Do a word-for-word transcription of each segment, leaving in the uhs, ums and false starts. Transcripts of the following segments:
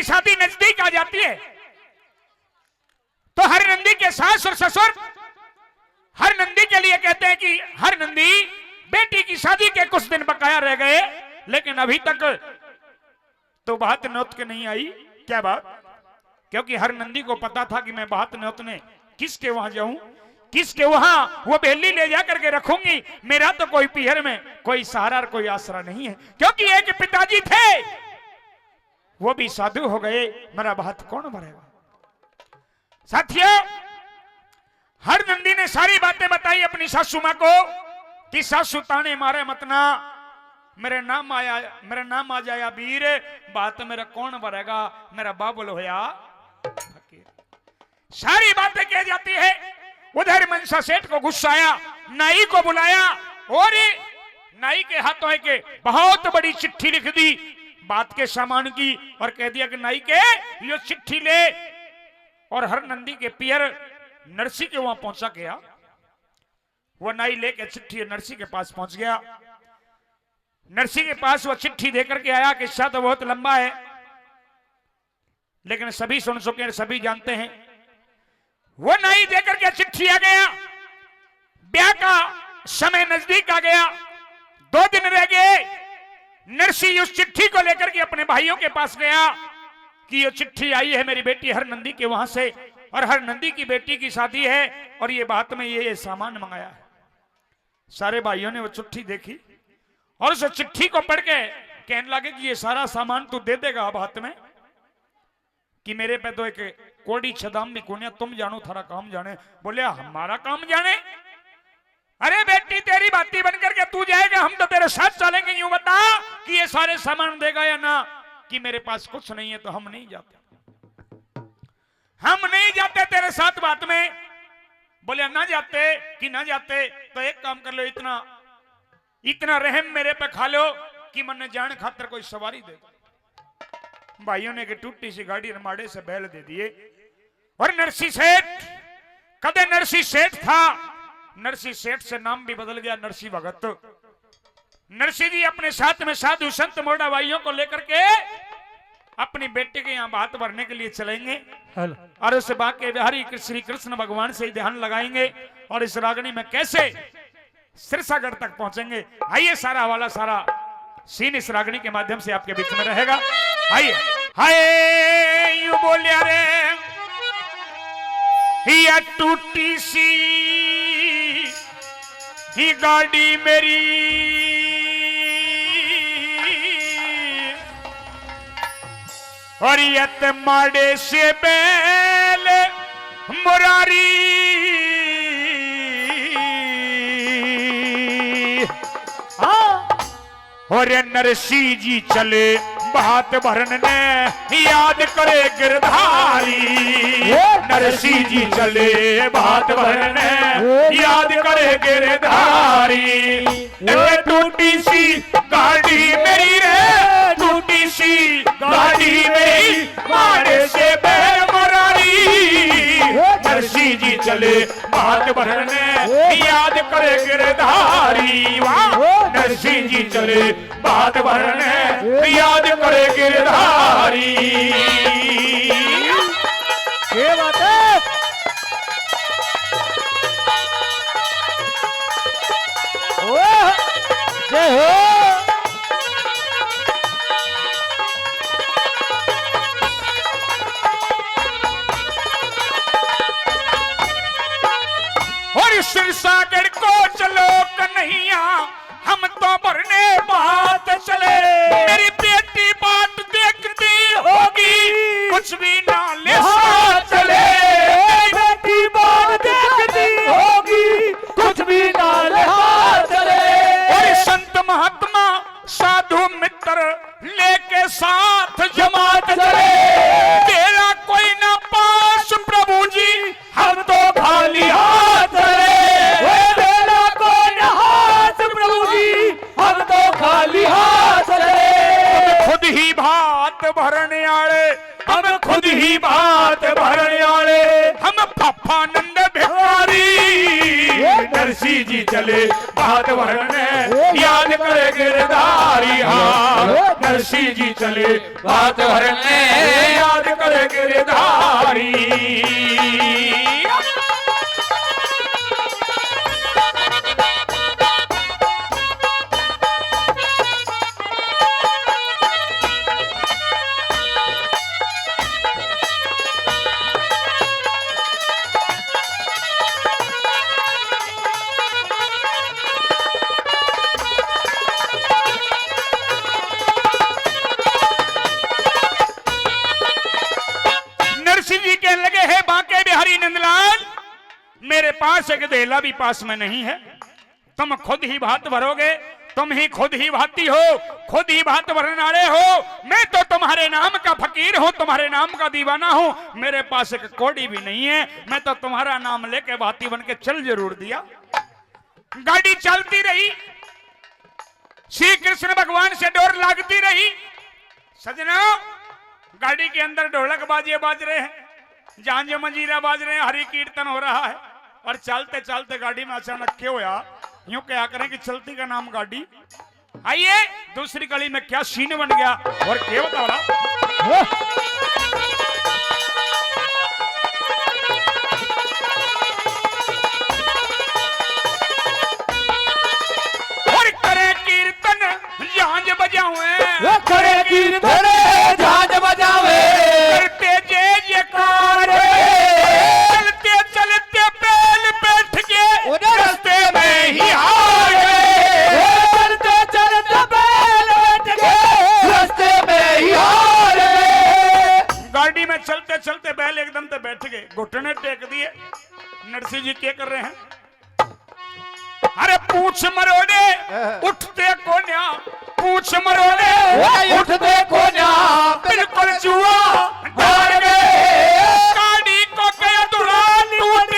शादी नजदीक आ जाती है, तो हर नंदी के सास और ससुर हर नंदी के लिए कहते हैं कि हर नंदी, बेटी की शादी के कुछ दिन बकाया रह गए, लेकिन अभी तक तो भात न्योत के नहीं आई। क्या बात? क्योंकि हर नंदी को पता था कि मैं भात न्योतने किसके वहां जाऊं, किसके वहां वो बेली ले जा करके रखूंगी। मेरा तो कोई पीहर में कोई सहारा और कोई आसरा नहीं है, क्योंकि एक पिताजी थे, वो भी साधु हो गए, मेरा भात कौन भरेगा? साथियों, हर नंदी ने सारी बातें बताई अपनी सासू माँ को कि सासू, ताने मारे मत ना, मेरे नाम आया, मेरे नाम आ जाया वीर, भात मेरा कौन भरेगा, मेरा बाबुल होया फकीर। सारी बातें कह जाती है। उधर मनसा सेठ को गुस्सा आया, नाई को बुलाया और नाई के हाथों एक बहुत बड़ी चिट्ठी लिख दी भात के सामान की और कह दिया कि नाई के, यो चिट्ठी ले और हर नंदी के पीहर नरसी के वहां पहुंचा गया। वो नाई लेके चिट्ठी नरसी के पास पहुंच गया। नरसी के पास वो चिट्ठी देकर के आया। किस्सा तो बहुत लंबा है, लेकिन सभी सुन चुके हैं, सभी जानते हैं। वो नाई देकर के चिट्ठी आ गया, ब्याह का समय नजदीक आ गया, दो दिन रह गए। नरसी उस चिट्ठी को लेकर के अपने भाइयों के पास गया कि ये चिट्ठी आई है मेरी बेटी हर नंदी के वहां से, और हर नंदी की बेटी की शादी है, और ये भात में ये, ये सामान मंगाया है। सारे भाइयों ने वो चिट्ठी देखी और उस चिट्ठी को पढ़ के कहने लगे कि ये सारा सामान तू दे देगा भात में, कि मेरे पे तो एक कोड़ी छदाम भी कोन्या, तुम जानो थारा काम जाने। बोले, हमारा काम जाने? अरे बेटी, तेरी भाती बन करके तू जाएगा, हम तो तेरे साथ चलेंगे। यूं बता कि ये सारे सामान देगा या ना, कि मेरे पास कुछ नहीं है तो हम नहीं जाते, हम नहीं जाते तेरे साथ भात में। बोले, ना जाते कि ना जाते, तो एक काम कर लो, इतना, इतना रहम मेरे पे खा लो कि मन्ने जान खातर कोई सवारी दे दो। भाइयों ने एक टूटी सी गाड़ी रमाड़े से बैल दे दिए। और नरसी सेठ, कदे नरसी सेठ था, नरसी सेठ से नाम भी बदल गया, नरसी भगत। नरसी जी अपने साथ में साधु संत मोड़ा भाइयों को लेकर के अपनी बेटी के यहाँ भात भरने के लिए चलेंगे। हेलो। और उस बांके बिहारी श्री कृष्ण भगवान से ही ध्यान लगाएंगे और इस रागनी में कैसे सिरसागढ़ तक पहुंचेंगे। आइए, सारा वाला सारा सीन इस रागनी के माध्यम से आपके बीच में रहेगा। आइए। हाय, यूं बोलिया रे, या टूटी सी ही गाड़ी मेरी, और ये ते माड़े से बैल मुरारी। हाँ। और नरसी जी चले भात भरन ने, याद करे गिरधारी। नरसी जी चले भात भरन ने, याद करे गिरधारी। ए टूटी सी गाड़ी मेरी रे, टूटी सी गाड़ी मेरी, माड़े से बैल मुरारी। नरसी जी चले भात भरने, याद करे गिरधारी। वाह, नरसी जी चले भात भरने, याद करे गिरधारी। क्या बात है? ओह, जय हो। और सिरसागढ़ को चलो कन्हैया, हम तो भरने भात चले। मेरी बेटी बाट देखती होगी, कुछ भी ना ले साथ चले। मेरी बेटी बाट देखती होगी, कुछ भी ना ले साथ चले। और संत महात्मा साधु मित्र लेके साथ जमात चले। तेरा कोई ना पास प्रभु जी, हम तो खाली हाथ चले। ओ तेरा कोई ना हाथ प्रभु जी, हम तो खाली हाथ चले। हम खुद ही भात भरने आले, हम खुद ही भात भरने आले, हम पापानंद भिखारी। नरसी जी चले भात भरने, याद करे गिरधारी। हाँ, नरसी जी चले भात भरने, कर गिरधारी। नरसिंह जी कहने लगे, हे बांके बिहारी नंदलाल, मेरे पास एक धेला भी पास में नहीं है। तुम खुद ही भात भरोगे, तुम ही खुद ही भाती हो, खुद ही भात भरने वाले हो। मैं तो तुम्हारे नाम का फकीर हूँ, तुम्हारे नाम का दीवाना हूँ। मेरे पास एक कौड़ी भी नहीं है, मैं तो तुम्हारा नाम लेके भाती बन के चल जरूर दिया। गाड़ी चलती रही, श्री कृष्ण भगवान से डोर लागती रही। सजना, गाड़ी के अंदर ढोलक बाजे बाज रहे हैं, झांझ मंजीरा बाज रहे हैं, हरि कीर्तन हो रहा है, और चलते चलते गाड़ी में अचानक क्या होया, यूं क्या करें कि चलती का नाम गाड़ी। आइए, दूसरी गली में क्या सीन बन गया और क्या बता रहा। और करे कीर्तन झांझ बजावे, वो करे कीर्तन झांझ बजावे। करते जय जयकार, चलते चलते बैल बैठ के रास्ते में ही हार गए। चलते चलते बैल बैठ के रास्ते में ही हार गए। गाड़ी में चलते चलते बैल एकदम से बैठ गए, घुटने टेक दिए। नरसिंह जी क्या कर रहे हैं? अरे पूछ मरोड़े उठते कोन्या, पूछ मरोड़े उठते कोन्या, बिल्कुल जुआ डार गए। गाड़ी को गया दुरान टूट,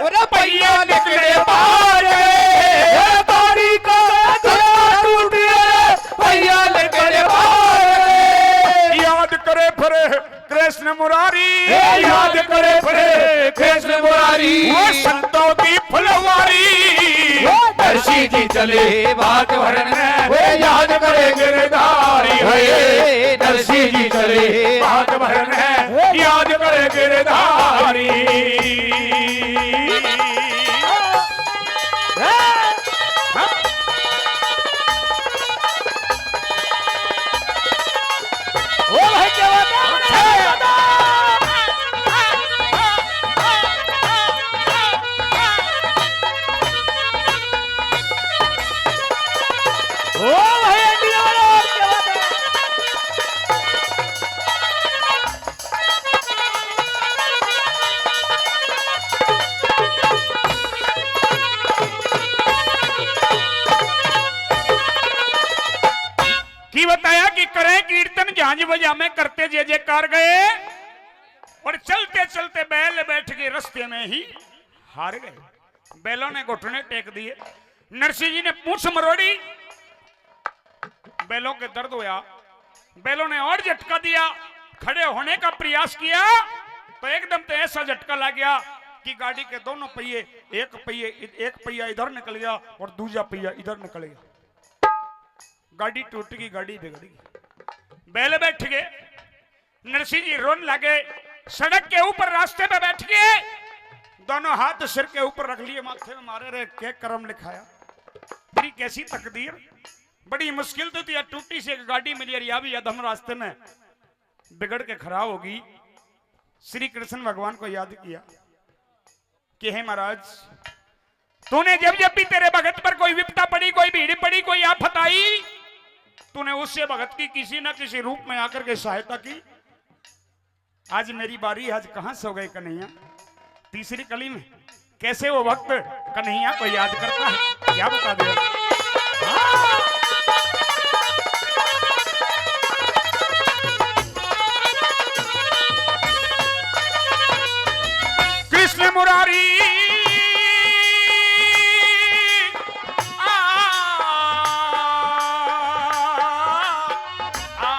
अरे पहिया निकले बाहर गए। गाड़ी को गया दुरान टूट, अरे पहिया निकले बाहर गए। याद करे फिर कृष्ण मुरारी, ए, याद करे फिरे कृष्ण मुरारी। वो संतों की फुलवारी। वो नरसिंह जी चले भात भरन है, वो याद करे गिरधारी है। नरसिंह जी चले भात भरन है, याद करे गिरधारी। ओ भाई, क्या बात है? ओ भाई, इंडिया वाला, क्या बात है? की बताया कि करें कीर्तन झांझ बजा में करते जय जयकार गए और चलते चलते बैल बैठ के रास्ते में ही हार गए। बैलों ने घुटने टेक दिए। नरसिंह जी ने पूंछ मरोड़ी, बैलों के दर्द होया, बैलों ने और झटका दिया। खड़े होने का प्रयास किया तो एकदम तो ऐसा झटका लग गया कि गाड़ी के दोनों पहिए, एक पहिए, एक पहिया इधर निकल गया और दूसरा पहिया इधर निकल गया। गाड़ी टूट गई, गाड़ी बिगड़ गई। बैल बैठ गए। नरसिंह जी रोन लगे, सड़क के ऊपर रास्ते पे बैठ गए, दोनों हाथ सिर के ऊपर रख लिए, माथे में मारे रहे, के कर्म लिखाया, तेरी कैसी तकदीर। बड़ी मुश्किल तो थी, टूटी सी एक गाड़ी मिली, या भी अधम रास्ते में बिगड़ के खराब होगी। श्री कृष्ण भगवान को याद किया कि हे महाराज, तूने जब जब भी तेरे भगत पर कोई विपदा पड़ी, कोई भीड़ पड़ी, कोई आफत आई, तूने उसे भगत की किसी ना किसी रूप में आकर के सहायता की। आज मेरी बारी, आज कहां सो गए कन्हैया? तीसरी कली में कैसे वो भक्त कन्हैया को याद करता है, क्या बता दे। कृष्ण मुरारी। आ, आ,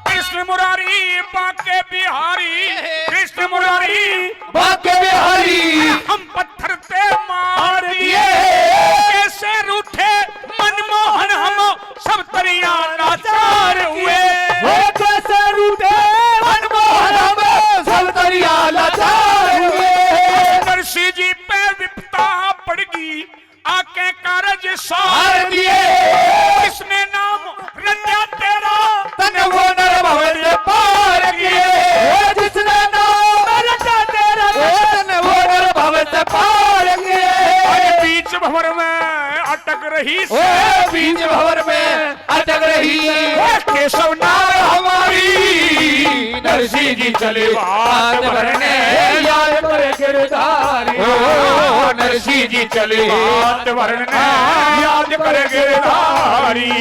कृष्ण मुरारी बांके बिहारी, कृष्ण मुरारी बांके बिहारी। हम पत्थर ते मार दिए, कैसे रूठे मनमोहन हम सब तरिया जिसने नाम रचा तेरा, तन वो नर भव से पार किए। जिसने नाम रचा तेरा, तन वो नर भव से पार किए। अरे बीच भंवर में अटक रही से, बीच भंवर में अटक रही से। केशव नाम हमारी, नरसिंह जी चले बात भरने, याद करे गिरधारी। ओ, नरसिंह जी चले बात भरने, याद करे गिरधारी।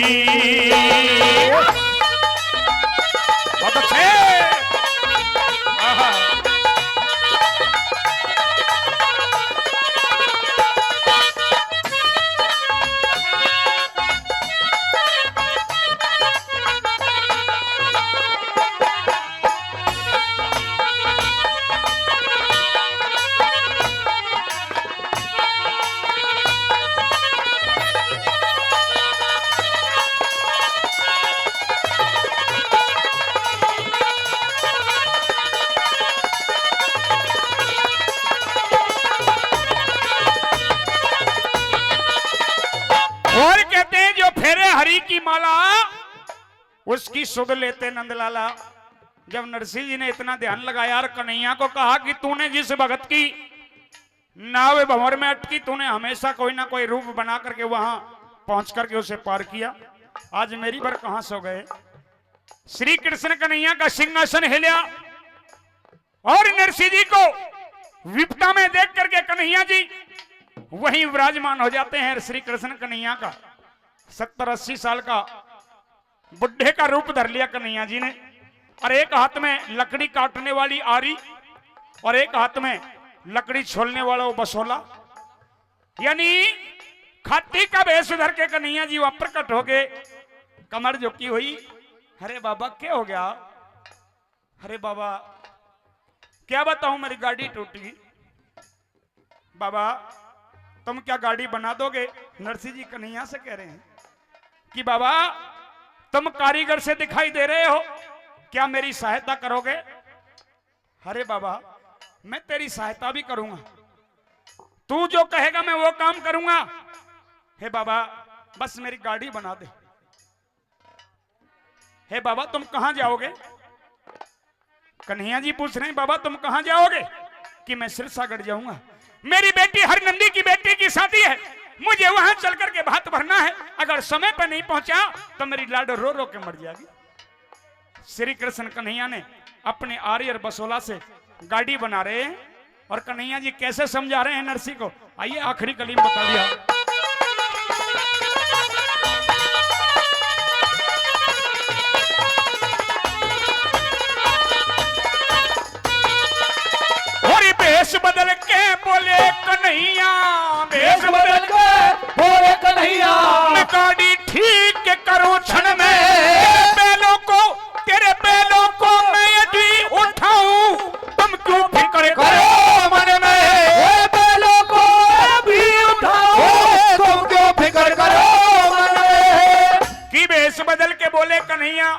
बहुत अच्छे। आहा। और कहते हैं, जो फेरे हरि की माला, उसकी सुध लेते नंदलाला। जब नरसिंह जी ने इतना ध्यान लगाया और कन्हैया को कहा कि तूने जिस भगत की नाव भंवर में अटकी, तूने हमेशा कोई ना कोई रूप बना करके वहां पहुंच करके उसे पार किया, आज मेरी बार कहां सो गए। श्री कृष्ण कन्हैया का सिंहासन हिल्या और नरसिंह जी को विपता में देख करके कन्हैया जी वहीं विराजमान हो जाते हैं। श्री कृष्ण कन्हैया का सत्तर अस्सी साल का बुढ़े का रूप धर लिया कन्हैया जी ने, और एक हाथ में लकड़ी काटने वाली आरी और एक हाथ में लकड़ी छोलने वाला वो बसोला, यानी खाटी का भेष धर के कन्हैया जी वहां प्रकट हो गए। कमर झुकी हुई, "अरे बाबा, क्या हो गया?" "अरे बाबा, क्या बताऊं, मेरी गाड़ी टूट गई।" "बाबा, तुम क्या गाड़ी बना दोगे?" नरसिंह जी कन्हैया से कह रहे हैं कि "बाबा, तुम कारीगर से दिखाई दे रहे हो, क्या मेरी सहायता करोगे?" "अरे बाबा, मैं तेरी सहायता भी करूंगा, तू जो कहेगा मैं वो काम करूंगा। हे बाबा, बस मेरी गाड़ी बना दे।" "हे बाबा, तुम कहां जाओगे?" कन्हैया जी पूछ रहे हैं, "बाबा, तुम कहां जाओगे?" "कि मैं सिरसागढ़ जाऊंगा, मेरी बेटी हरनंदी की बेटी की शादी है, मुझे वहां चल करके भात भरना है, अगर समय पर नहीं पहुंचा तो मेरी लाडो रो रो के मर जाएगी।" श्री कृष्ण कन्हैया ने अपने आरी और बसोला से गाड़ी बना रहे हैं और कन्हैया जी कैसे समझा रहे हैं नरसिंह को, आइए आखिरी कली में बता दिया। और ये भेष बदल के बोले कन्हैया, भेष बदल के बोले कन्हैया, मैं गाड़ी ठीक करूं क्षण में, बैलों को, तेरे बैलों को मैं यदि उठाऊं, तुम क्यों फिक्र करो मन में? ए बैलों को भी उठाओ, तुम क्यों फिक्र करो मन में? कि भेष बदल के बोले कन्हैया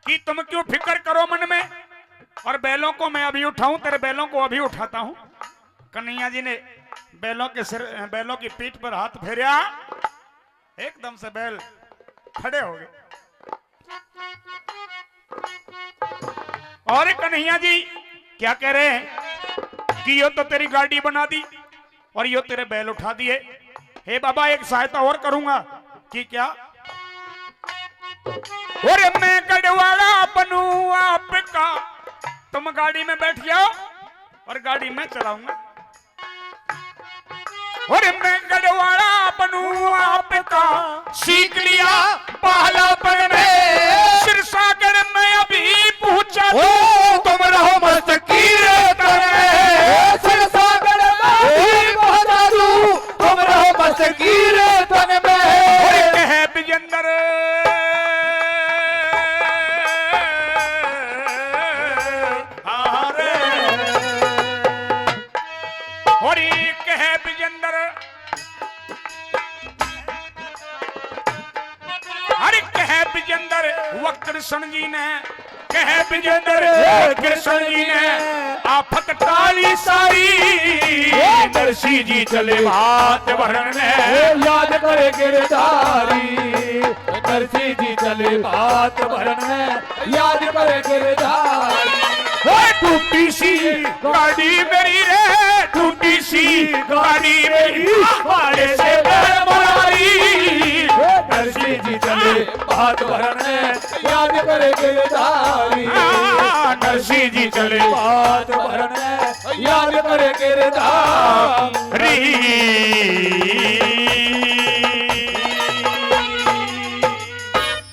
कि तुम क्यों फिक्र करो मन में, और बैलों को मैं अभी उठाऊं, तेरे बैलों को अभी उठाता हूं। कन्हैया जी ने बैलों के सिर, बैलों की पीठ पर हाथ फेरा, एकदम से बैल खड़े हो गए। और कन्हैया जी क्या कह रहे हैं कि यो तो तेरी गाड़ी बना दी और यो तेरे बैल उठा दिए। हे बाबा, एक सहायता और करूंगा। कि क्या? और मैं गढ़वाला बनू आपका, तुम गाड़ी में बैठ जाओ और गाड़ी मैं चलाऊंगा। और मैं गढ़वाला बनू आपका, सीख लिया पहलापन में। सिरसागर में अभी पहुंचा ओ, दूं, तुम रहो मस्त कीर्तन में। सिरसागर में अभी पहुंचा दूं, तुम रहो मस्त कीर्तन में। और कहे विजेंद्र, हाँ रे। और एक है विजेंद्र, हर एक है विजेंद्र, वह कृष्ण जी ने कह विजेंद्र कृष्ण जी ने आफत टाली सारी। नरसी जी चले भात भरण ने, याद करे गिरधारी। नरसी जी चले भात भरण ने, याद करे गिरधारी। टूटी सी गाड़ी मेरी रे, टूटी सी गाड़ी मेरी, हाड़े से बैल बुलारी। नरसी जी चले भात भरण ने, याद करे गिरधारी। नरसी जी चले भात भरण ने, याद करे गिरधारी।